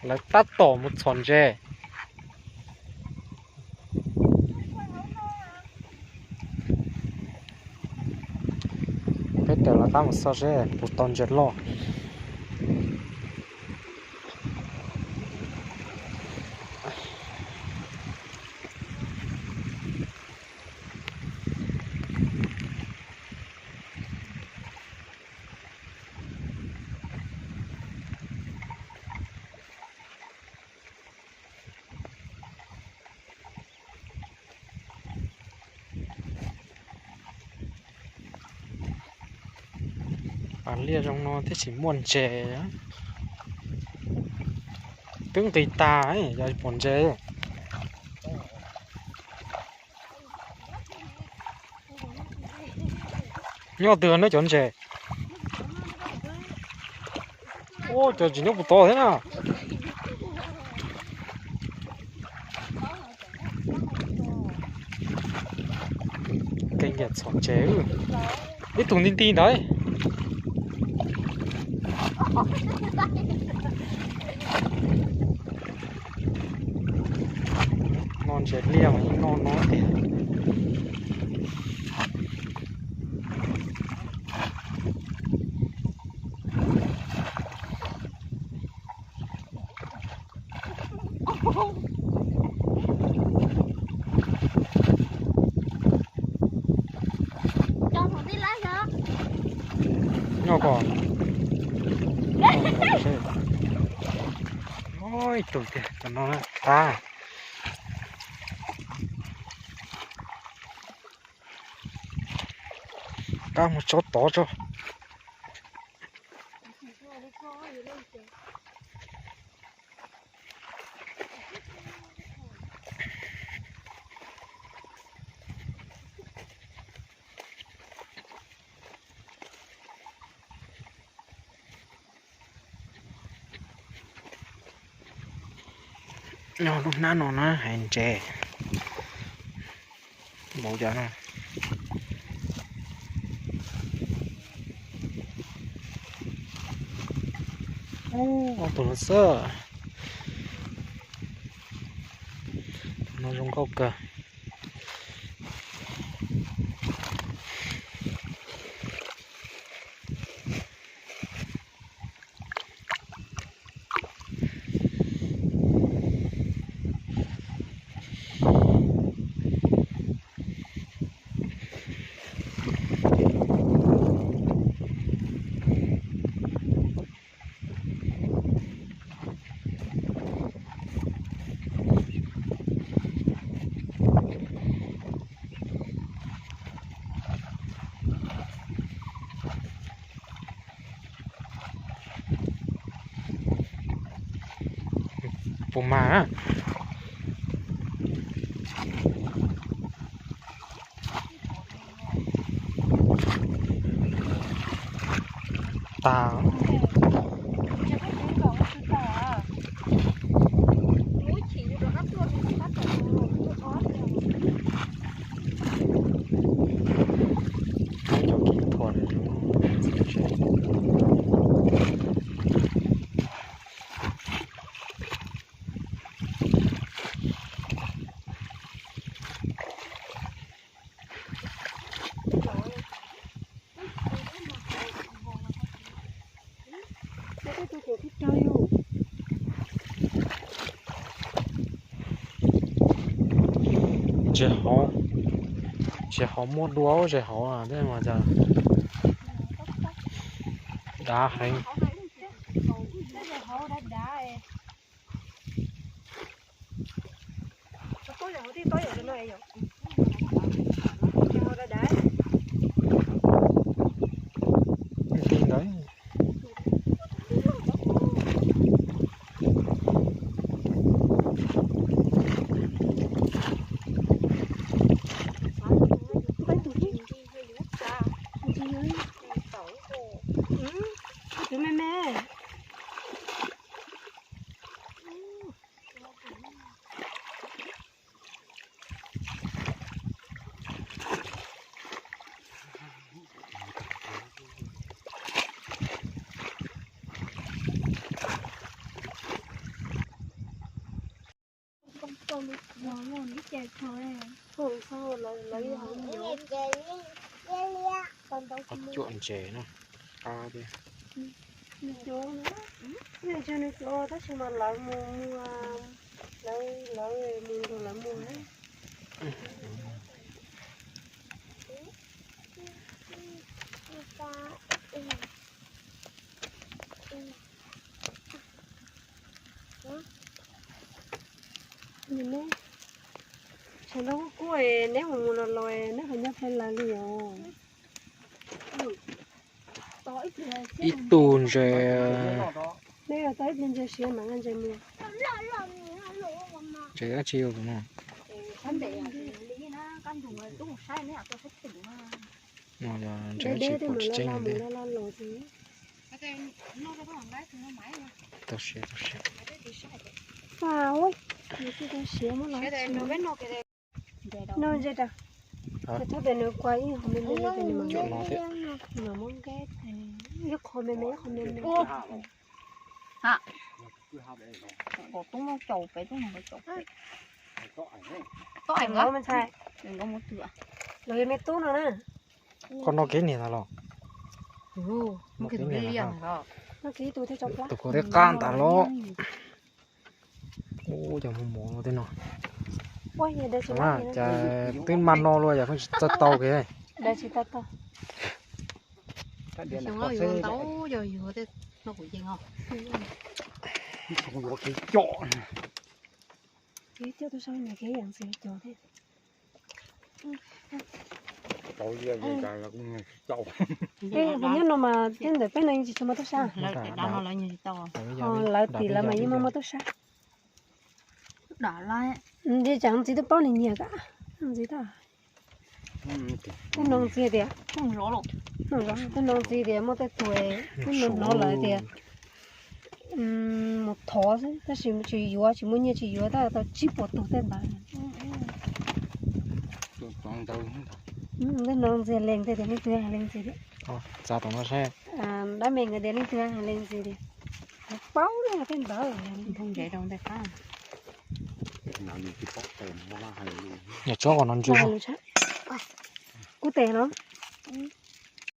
Lawv tab tom mus txhom ntses. Peb tawm lawv qab mus xauj seb puas tau ntses loj. Pas liaj zoo no thiaj tsis muaj ntses. Twb nqis tag, yog pom ntses. Nyob twg no cov ntses? Ua cas tsis nyob puas tod thiab na. Kev nyiam txhom ntses, ib tug nti nti ntawd. Noj ntses liaj mas yeej noj no tiag. Nyob ko. Ib tug tiag, cov no qab. Qab mus tsob tod tso. Nyob lub hnab no na hais ntses. Npaum cas no. Ub, ob tug no xwb. Tus no zoo nkauj kawg. Puas mag na? Tag. Cov kỹ thuật. Ntses hauv, ntses hauv muaj dua, ntses hauv tej mas cas dav heev. Ntawd. Tus me me. Ob cuam ntses na, qab thiab. Nws cov, nws cov tab sis mas lawv mus, lawv, lawv mus nrog lawv mus na. Neb, sawv ntxov kub kub, neb mus mus los los, neb ho nyob peb lawv li os. Ib tug ntses. Neb tau ib tug ntses siav mas ntses mus. Ntses dab tsi ua no? No yog ntses dab tsi pom tsis tseeb li. Tau siav, tau siav. Noj ntses da. Thaum pem nws kua ib qho me me, ib qho me me, ib qho me me. Los yog me tub no na. Koj noj kiag niag ntag los? Noj kiag tus thiaj tso plab. Tus koj thiaj qab ntag los. Ua cas mus mov no tej no. Cas twb mas no luaj yog pheej tsis txawj tau kiag. Nyob no mas tej ntawm peb no yeej tsis tshua muaj tub sab. Lawv tim lawv mas yeej muaj muaj tub sab. Ntshe tsam ntxiv twb paub nws nyiam ka. Ntxiv, tej no ntxiv tias, tej no ntxiv tias muaj tej tug, twb hnov lawv tias mus thov xwb tab sis tsis yuav, tsis muaj nyiaj tsis yuav, tab tau tsib puas tug tej ntawd. Tej no ntxiv leej twg tias, leej twg leej ntxiv tias. Dab me nkawd tias leej twg leej ntxiv tias. Kuv paub tej ntawd. Yog tsob qos no ntsis. Kub tes no.